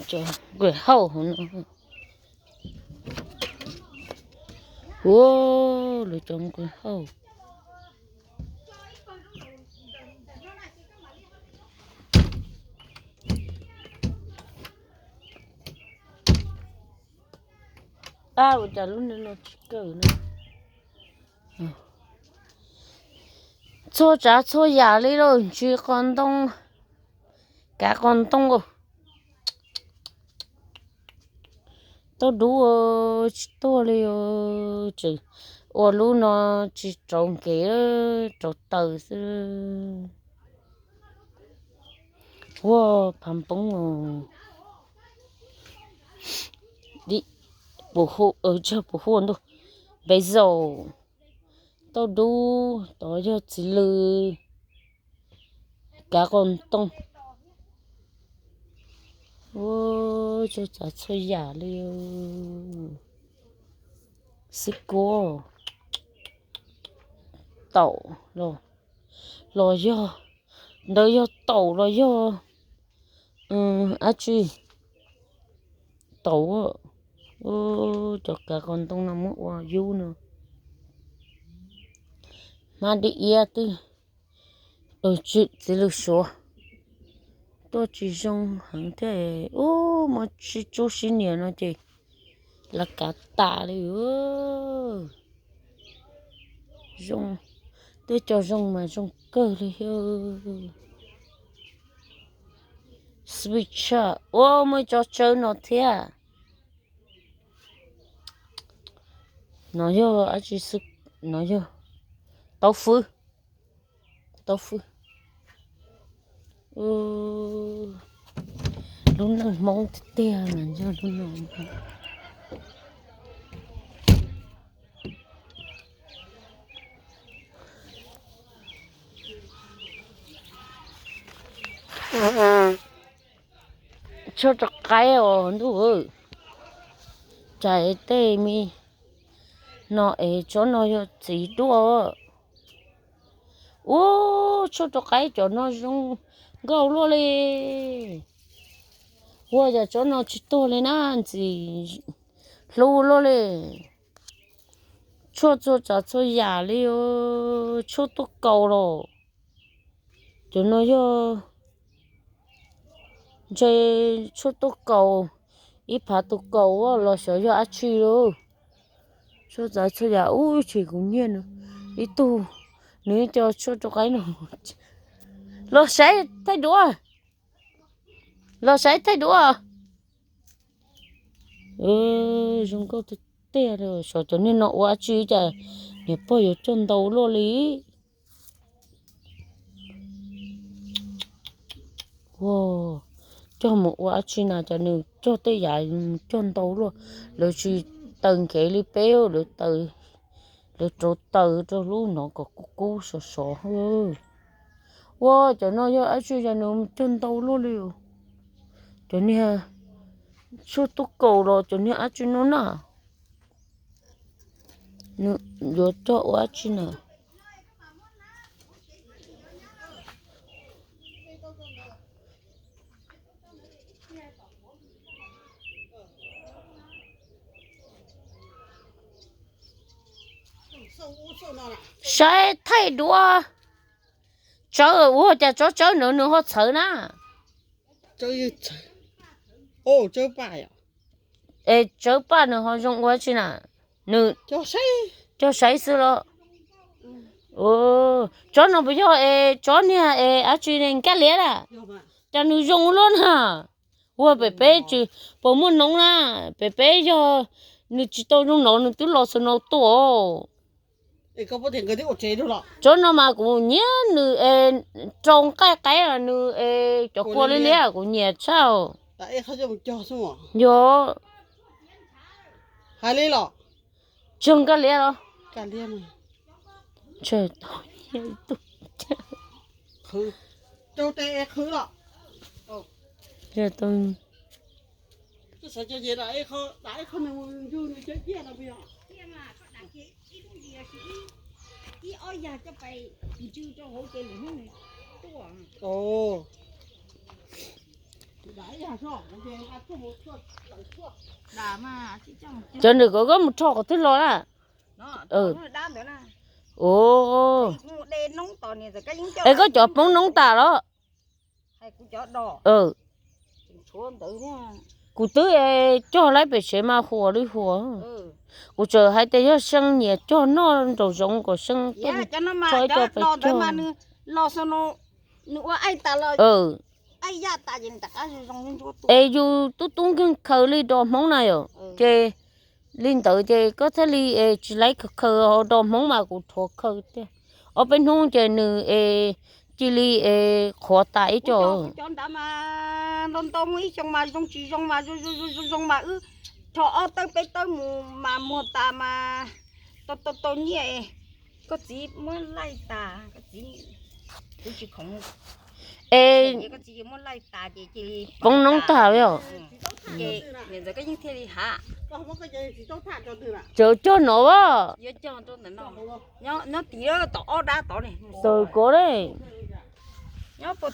Cov nqus hauj hauv no. Ua, lawv cov nqus hauj. Ab, ua cas lub neej no tsis kawg na. Txhua tsav txhua yam li lauj, ntsis qos ntoo, kav qos ntoo. Tau dub tsis tuag li os, tseem ua lub no tsis rauv nkev, rauv taws xwb. Ua phav npoob os. Tsawg puas hu ntuj, npej zaum, tau dub, tod yog txiv lws, kav qos ntoo. Ua txhua tsav txhua yam li. Xwb kuab, taum los, los yog, ntawd yog taum los yog dab tsi? Taum. Cov kav qos ntoo no muab ua yub no. Hmab dib iab twb, txiv lws suav tuaj tsis zoo heev thiab. Ub, muaj sib tsub sib nias no ces lawv kav tas li. Zoo, twb cov zoo mas zoo kawg li thiab. Switch, ua muaj ib co tsawb no thiab. No yog dab tsi xwb? No yog taub fwb, taub fwb. Lub neej Hmoob tiag tiag mas yog lub no. Tshuaj rau qaib os ntuj. Tsam tej me no es tsob no yog txiv duaj. Ub, tshuaj rau qaib cov no zoo nkauj luaj li. Ua cas tsob no tsis tuag li na, ntxim hlub luaj li. Tshuaj txhua tsav txhua yam li, tshuaj tuaj kaus los. Cov no yog ntshe tshuaj tuaj kaus, ib phav tus kaus los xyov yog dab tsi lauj. Tshuaj txhua tsav txhua yam, ub, tsis kuv nyiag nws ib tug, nws ib co tshuaj rau qaib no. Los saib thaij duab, los saib thaij duab. Zoo nkauj tiag tiag li, xyov cov niag no ua dab tsi cas niam pog yuav coj ntau luaj li. Coj mus ua dab tsi na, cas nws cog tej yam mus cog ntau luaj. Lawv tsis taws nkev li peb, lawv taws, lawv rauv taws rau lub no kom kub kub sov sov. Ua cov no yog dab tsi cas nws cog ntau luaj li. Cov niag tshuaj tuaj kaus los cov niag dab tsi no na. Nws yuav cog ua dab tsi na? Saib thaij duab. Tsawb ua cas tsob tsawb ntawd nws ho txhawv na? Es tsawb paj nws ho zoo ua dab tsi na? Nws cog saib xwb los? Tsob no puas yog es tsob niag es dab tsi ne, nkaj liab na? Cas nws zoo luaj na. Ua pem peb tsis puas muaj noob na, pem peb yog nws tsis tau zoo no nws twb los xwb no tuaj. Tsob no mas kuv nyiam nws es rau nqaij qaib los nws es cov kua liab liab kuv nyiam tshaj. Yog. Hais li los? Tsis nkaj liab los? Cov ntawm ko koj mus rho qhov twg los na? Es koj cov poob noob tas los? Kuv twb cog laib pem tsev mas huas li huas. Kuv txawm hais tias yog seej nyias cog noj nraum zoov kom seej tuaj rho ib co pes cog. Es yus tub tub nkeeg khaws li dos hmoob na yom, ces li ntawd ces koj thiaj li tsis laib khaws khaws, dos hmoob mas kuv rhuav khaws tiag. Ob peb hnub ces nws es cia li es qhuav tas ib co. Cov ntawd mas ntau ntau, muaj ib xyoo mas zoo tsis zoo mas zoo zoo mas wb rho ob tawb peb tawb mus mas muag tas mas tau tau tau nyiaj. Koj txiv muab laij tas, koj txiv, kuv tsis khoom, es koj txiv muab laij tas ces cia li poob noob tag li os. Ces niam ntxawm koj yeej thiaj li hav. Tseem cog no as. Yuav cog rau ntawm no, nyob tim tom ob dab tod ne. Tawm kov ne. Nyob puag